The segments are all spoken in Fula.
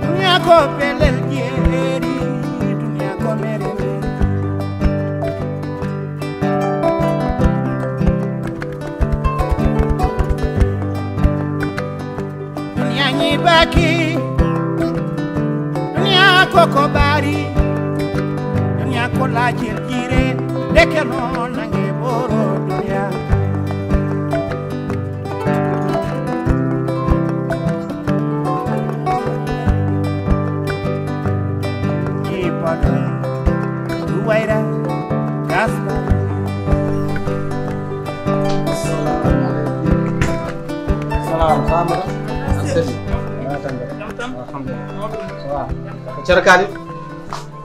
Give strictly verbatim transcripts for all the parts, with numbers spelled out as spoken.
Duniya ko pelel jeeri, duniya ko mere mere. Duniya ñiibaaki, duniya ko ko ɓaari, duniya ko laajel jiire, ndeke noon nange ɓoro duniya. Jiipaɗo Duwayra Gasba. Salam, salam. Assalamu alaikum. Alhamdulillah. Ko Ceerno Kali?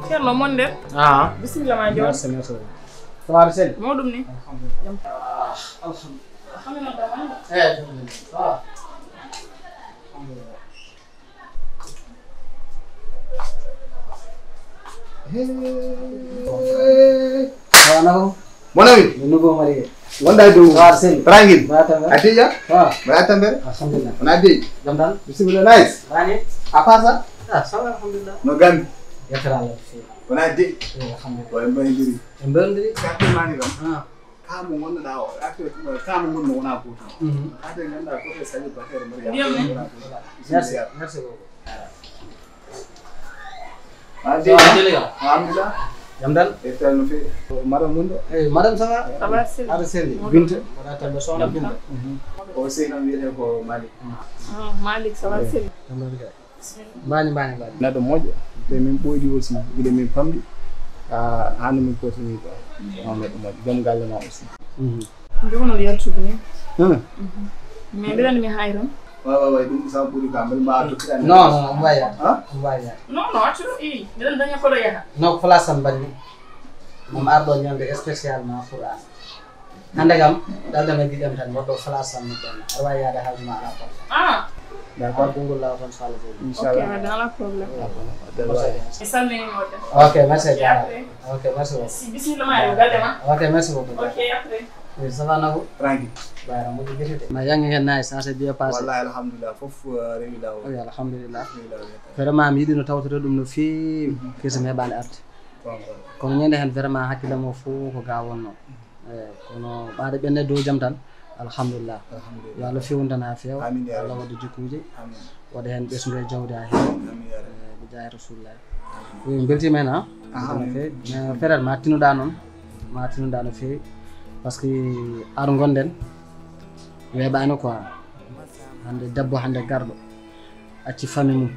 Ceerno mon nder? Ah. Bisimilla ma joom. Merci, merci. Salam sel. Mawɗum ni? Alhamdulillah. Alhamdulillah. Alhamdulillah. Eh, alhamdulillah. Wana ko? Mon ami. Min nugo mari. Wonda dow. War sel. Tranquille. Ba tan. Adija. Wa. Ba tan ber. Alhamdulillah. Wona dey. Jam tan. Bismillah, nice. Wani. A pasa? Ah, ça va, alhamdulillah. No gambi. Yettere Allah fi. Wona dey. Eh, alhamdulillah. Wa mbay diri. En mbay diri. Ka ko mani kam. Ah. Kamo gonnoɗa o, affaire kamo gonno wona goto. Mhm. Hade ganduɗa ko e sañi bakere mari. Ndiyam ne? Merci, merci beaucoup. Ah, salamu aleykum. Alhamdulillah. Jam tan? E tel no fewi. Madame mun ɗo? Eh, madame, ça va? Ça va, sel. Aɗa selli? Binta? Mbaɗa tambe sohna Binta? Mhm. O sey noon wiyete ko Malik. Ah, Malik, ça va, sel. Jam tan kay. Mbani, mbani, mbani. Neɗɗo moƴƴo. Te min ɓoydi aussi, gila min pamɗi. Ah, hande min potini ko. On neɗɗo moƴƴo. Joom galle ma aussi. Mhm. Jogono yaltude ni. Hmm. Mhm. Mais mbiɗa anndi mi hayran. Wa, wa, wa, ɗum sa ɓuri ka, mbiɗa mbawa tokkiɗa. Non, non, non, omo wawi yaade. Ha? Omo wawi yaade. Non, non, accu ɗum, i, mbiɗa daña ko ɗo yaha. Non, ko place am mbanmi. Mom arɗo ñande spécialement pour an. Hannde kam, ɗalɗam e giɗam tan, woɗɗo fala sammi tan. Aɗa waawi yaade haaju ma ala problème. Ah. D'accord. Aɗa konngol laawol tan so Allah jaɓi. Inchallah. Ok, dans la problème. D'accord. E salmini mo tan. Ok, merci. Ok, jaaraama. Après. Ok, merci beaucoup. Si, bismillah ma, yo galle ma. Ok, merci beaucoup. Ok, après. Oui, ça va, Nabou? Tranquille. Bara, mo gidi de. Ma yaa ngi hen nice, ça s'est bien passé. Wallahi, alhamdulillah, fof, euh, rewi laawol. Oui, alhamdulillah. Rewi laawol. Vraiment, mi yiɗi no tawtata ɗum no feewi, mhm, kese mi heɓaani arde. Bon, bon. Kono ñande hen, vraiment, hakkille mo fof ko ga wonno. Mhm. Eyi, kono ɓaade ɓenne dow jam tan, alhamdulillah. Alhamdulillah. Yo Allah fewnu tan haa feewa. Amin, ya Allah Rabbi. Waɗa jikkuuji. Amin. Waɗa heen ɓesngu e jawdi haa heewa. Amin, ya Rabbi. Eh, bi jaahi Rasulullah. Amin. Wi mbeltiima heen, ha? Aha, amin. Mais frère, ma tinuɗa noon. Ma tinuɗa no feewi. Par ce que ar ngonɗen weeɓaani quoi. Hannde debbo, hannde garɗo. Acci famille mum.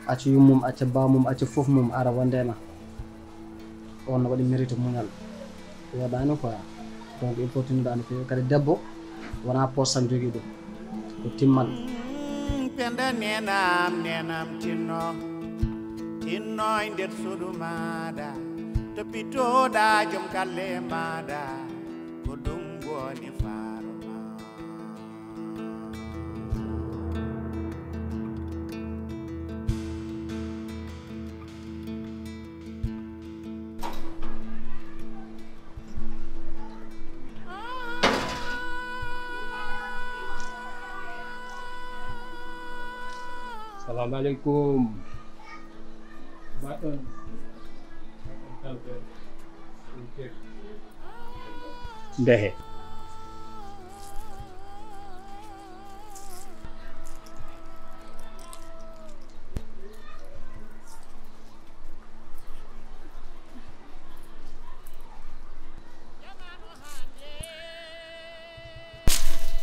Acci yummum, acci bawmum, acci fof mum, ara wonde ma. On no waɗi mérite muñal. Weeɓaani quoi. Donc, il faut tinuɗa no feewi. Kadi debbo, wona poos tan jogii ɗum. Ko timmal. Mm, penda nenam, nenam tinno. Tinno e nder suudu maɗa. Toppitoɗa joom galle maɗa. Ko ɗum woni faaro ma. Salamu aleykum. Mbaɗɗon? Ndehe.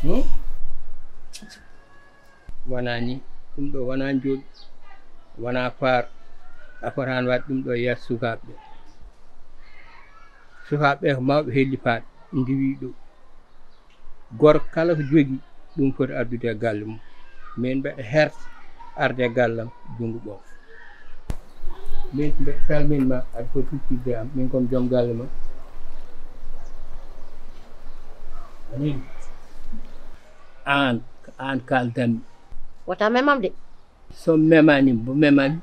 Hmm? Wonaa ni, ɗum ɗo wonaa njool, wonaa faar. A fotaani waɗde ɗum ɗo yeeso sukaaɓe ɓe. Sukaaɓe ɓe ko mawɓe hellifaaɓe, ndiwii ɗo. Gorko kala ko jogii, ɗum foti addude e galle mum. Min mbeɗa hersa arde e galle am junngo ɓooyɗo. Min mbeɗa salmin ma, aɗa foti huccitde am, min ko mi joom galle ma. Min. Aan, ko aan kaaldanmi. Wota memam de. So memaani, mbo memaani.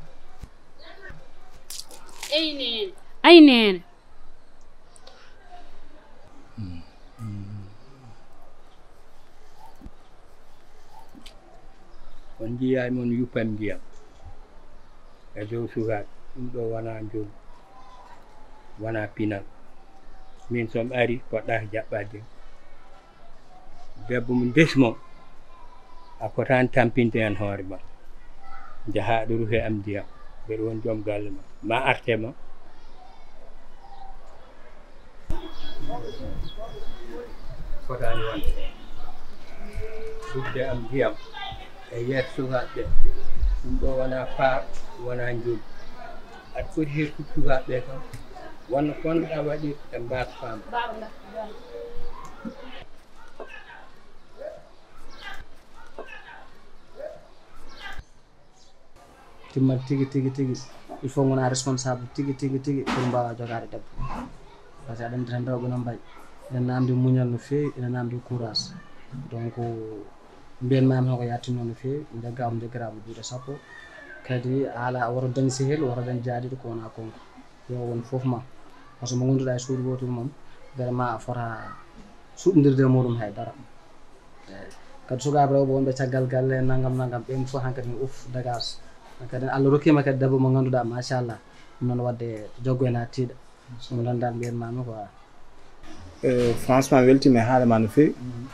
Ay neene. Ay neene. On njiyaay mon yuppam ndiyam e dow sukaaɓe. Ɗum ɗo wonaa njool, wonaa pinal. Min so mi ari, poɗɗaaki jaɓɓaade. Debbo mo ndesmo, a fotaani tampinde heen hoore ma. Njahaa aɗa ruhe am ndiyam, mbeɗa woni joom galle ma. Ma arte ma. Fotaani wonde. Rufde am ndiyam e yeeso sukaaɓe ɓe. Ɗum ɗo wonaa faar, wonaa njool. Aɗa foti hertude sukaaɓe ɓe kam. Wonno ponnoɗaa waɗirde ɓe mbaasa faamde. Timmat tigi, tigi, tigi. Il faut ngona responsable tigi, tigi, tigi pour mbaawa jogaade debbo. Parce que aɗa anndi tan rewɓe no mbayi. Ina namdi muñal no feewi, ina namdi courage. Donc, mbiyen maami hoko yattinno no feewi, njagga am njaggiraama duuɗe sappo. Kadi haala woto dañ sehil, woto dañ jaadiiɗo ko wona konko. Yo won fof ma. Par ce que mo ngonnduɗaa e suudu gootu mum, vraiment a fota suɓndirde e muɗum hay dara. Eeyi. Kadi sukaaɓe rewɓe wonɓe caggal galle, nangam, nangam, ɓen fof hankadi ne, uf, dégage. Hankadi Allah rokkiima kadi debbo mo ngannduɗaa, machallah. Ɗum noon waɗde joggo en haa tiiɗa. Ɗum noon dal mbiyen maami quoi. Eh, franchement, weltiima e haala ma no feewi. Mhm.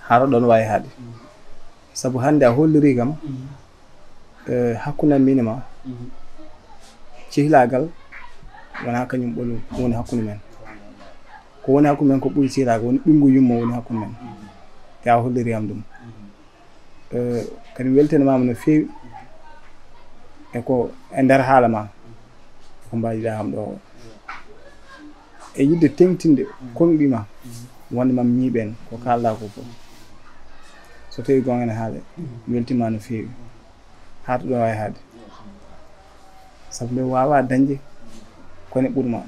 Hara ɗon waawi haade. Mhm. Sabu hannde a hollirii kam, mhm, eh, hakkunde am miin e ma, mhm, cehilaagal wonaa kañum ɓolo woni hakkunde men. Ko woni hakkunde men ko ɓuri sehilaagal, woni ɓinngu yumma woni hakkunde men. Mhm. Te a hollirii am ɗum. Mhm. Eh, kadi mi weltaniima ma no feewi e ko e nder haala ma, e ko mbaajɗaa kam ɗo o. E yiɗde teŋtinde, mhm, konɗi ma, mhm, wonde ma mi ñiiɓen ko kaalɗaa ko fof. So tawii goonga ene haale, mhm, mi weltiima no feewi. Haa to ɗum waawi haade. Sabu nde waawaa dañde, ko ene ɓuri ma.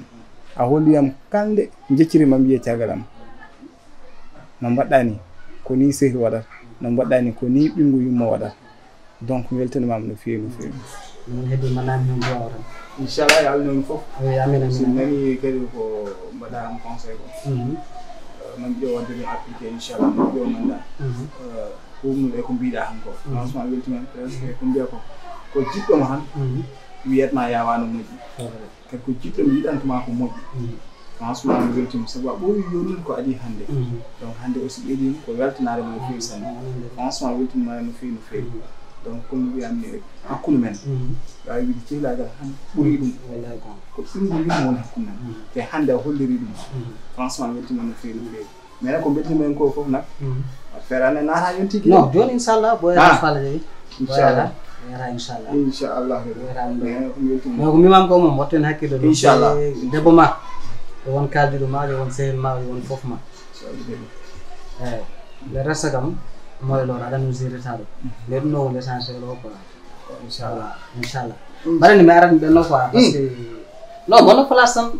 A holli yam kala nde njecciri ma mbiye caggal am. No mbaɗɗaa ni, ko ni sehil waɗata. No mbaɗɗaa ni, ko ni ɓinngu yumma waɗata. Donc, mi weltaniima ma no feewi, no feewi. Min heddi manami hen duwa o tan. Inchallah, yo Allah newnu fof. Wi, amin, amin, amin. So nani kadi ko mbaɗa am conseil ko. Mhm. Eh, man ƴeewa de appliqué, inchallah, man ƴeewa manda. Mhm. Eh, ko wumnude e ko mbiɗa han ko. Mhm. Franchement, weltima, parce que ko mbiya ko, ko jiɗɗo mo han, mhm, wiyat ma yawano moƴƴi. C'est vrai. Kadi ko jiɗɗo mi yiɗantuma ko moƴƴi. Mhm. Franchement, mi weltima, sabu a ɓooyi yonnude ko adii hannde. Mhm. Donc, hannde aussi ɓeydima ko weltanaade mo no feewi sanne. Mhm. Franchement, weltima no feewi, no feewi. Mhm. Donc, comme no mbiyatmi rek, hakkunde men. Mhm. Waawi wiide cehlaagal han ɓuri ɗum. Wallaay ko. Ko ɗum ko yimɓe woni hakkunde men. Mhm. Te hannde a holliri ɗum. Mhm. Franchement, weltima no feewi, no feewi. Mais ko mbeltimi en ko fof nak. Mhm. Affaire ane naata yonti ki. Non, jooni inchallah, boy, ah, fala jeyi. Inchallah. Boy, yata, inchallah. Inchallah. Boy, yata, mais ko mbeltimi. Mais ko mimam ko mum, wattu en hakkille ɗum. Inchallah. Te debbo ma, yo won kaldiɗo ma, yo won sehil ma, yo won fof ma. Inchallah. Eyi. Le reste kam, moy ɗon, aɗa no géré ta ɗum. Mhm. Mais ɗum ɗo ko l'essentiel o quoi. Inchallah. Inchallah. Mm. Mbaɗa ni mi arani ɓenno quoi, parce que, non, bonno place tan,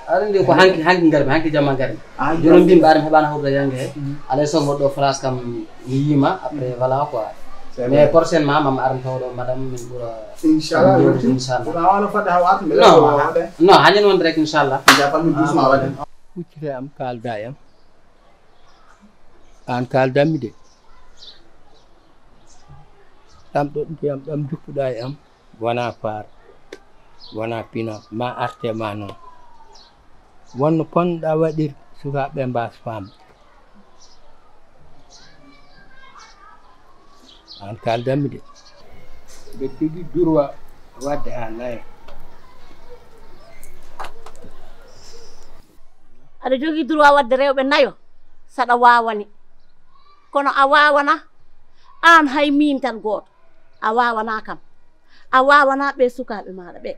aɗa anndi ko hanki, hanki ngarmi, hanki jamma ngarmi. Ah, jooni mbimi ɓaade mi heɓaani hawrude yannge he. Mm. Alay so ngoɗɗo place kam mi yiima, après, voilà quoi. C'est vrai. Mais prochainement, mam aran taw ɗo madame, min ɓura. Inchallah, inchallah. Wona wano fadde haw arde, mbeɗa. Non, non, hañen wonde rek, inchallah. Japan mi doucement waɗen. Huccite am, kaalda e am. Aan kaaldanmi de. Ɗam ɗo ndiyam ɗam njuppuɗaa e am, wonaa faar, wonaa pinal, ma arte ma noon. Wonno ponnoɗaa waɗirde, sukaaɓe ɓe mbaasa faamde. Aan kaaldanmi de. Mbeɗa jogii droit waɗde haa nayo. Aɗa jogii droit waɗde rewɓe nayo, saɗa waawani. Kono a waawana, aan hay miin tan gooto, a waawana kam. A waawana ɓe sukaaɓe maaɗa ɓe.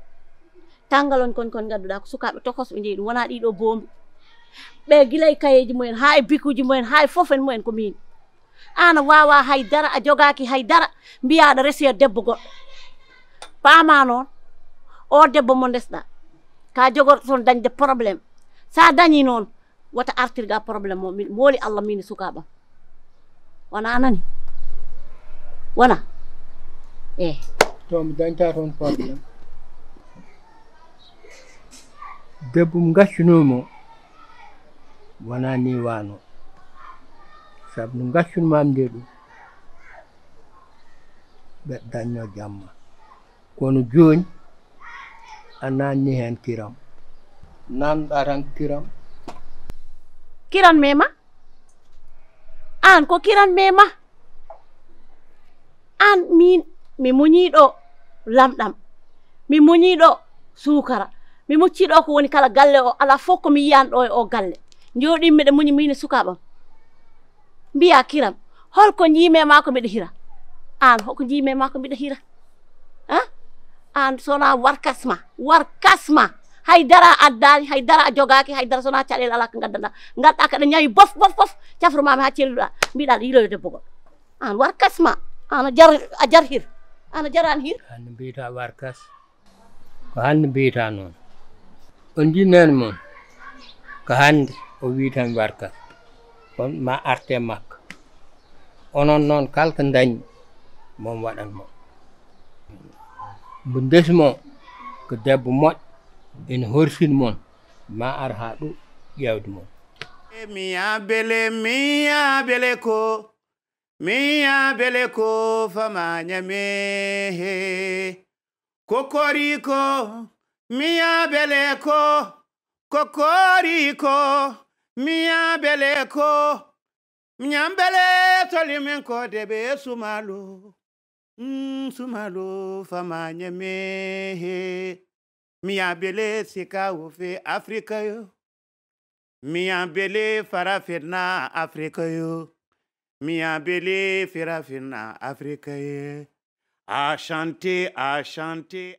Tanngal on kon, kon ngadduɗaa ko sukaaɓe tokos ɓe njeyi ɗum, wonaa ɗiɗo boombi. Ɓe gila e kayeeji mumen, haa e bikuuji mumen, haa e fof en mumen ko miin. Aan a waawaa hay dara, a jogaaki hay dara, mbiyaa aɗa resi e debbo goɗɗo. Paamaa noon, o debbo mo ndesɗaa, ka jogorɗo toon dañde problème. So a dañii noon, wota artir ga problème o, miɗo mooli Allah, miin e sukaaɓam. Wona a nani? Wona? Eh. To mi dañta toon problème. Debbo mo gaccunoomi o, wona ni wano. Sabu no gaccunmaami nde ɗum, ɓe dañno jamma. Kono jooni, a nanni heen kiram. Nanɗa tan kiram. Kiran mema? Aan ko kiran mema? Aan, miin, mi muñii ɗo lamɗam. Mi muñii ɗo suukara. Mi muccii ɗo ko woni kala galle o, alaa fof ko mi yiyan ɗo e o galle. Njooɗii miɗa muñi, miin e sukaaɓam. Mbiyaa kiram, holko njiimi e maa ko mbiɗa hira? Aan, hoko njiimi e maa ko mbiɗa hira? Ah? Aan, so wonaa warkas ma, warkas ma. Hay dara a addaani, hay dara a jogaaki, hay dara so wonaa caɗeele alaa ko ngaddanɗaa. Ngadɗaa kaɗa ñawi bof, bof, bof. Cafru ma mi haa celluɗaa. Mbiɗaa aɗa yiloyo debbo goɗɗo. Aan warkas ma. Aan a jar, a jar hir. Aan a jaraan hir. Hannde mbiyata warkas. Ko hannde mbiyata noon. On njiɗ nene mon. Ko hannde o wii tan warkas. On ma arte makko. Onon noon kala ko dañi, mon waɗan mo. Mbo ndesi mo ko debbo moƴƴo, ene horsin mon. Ma ar haa ɗo ƴeewde mon. Miya bele, miya bele ko, miya bele ko fama ñame he. Kokoriko, miya bele ko, kokoriko, miya bele ko, miya bele toli min ko debe sumalo. Mm, sumalo fama ñame he. Miya bele sika wo fe Afrika yo. Miya bele farafina Afrika yo. Miya bele farafina Afrika yo. A chanté, a chanté,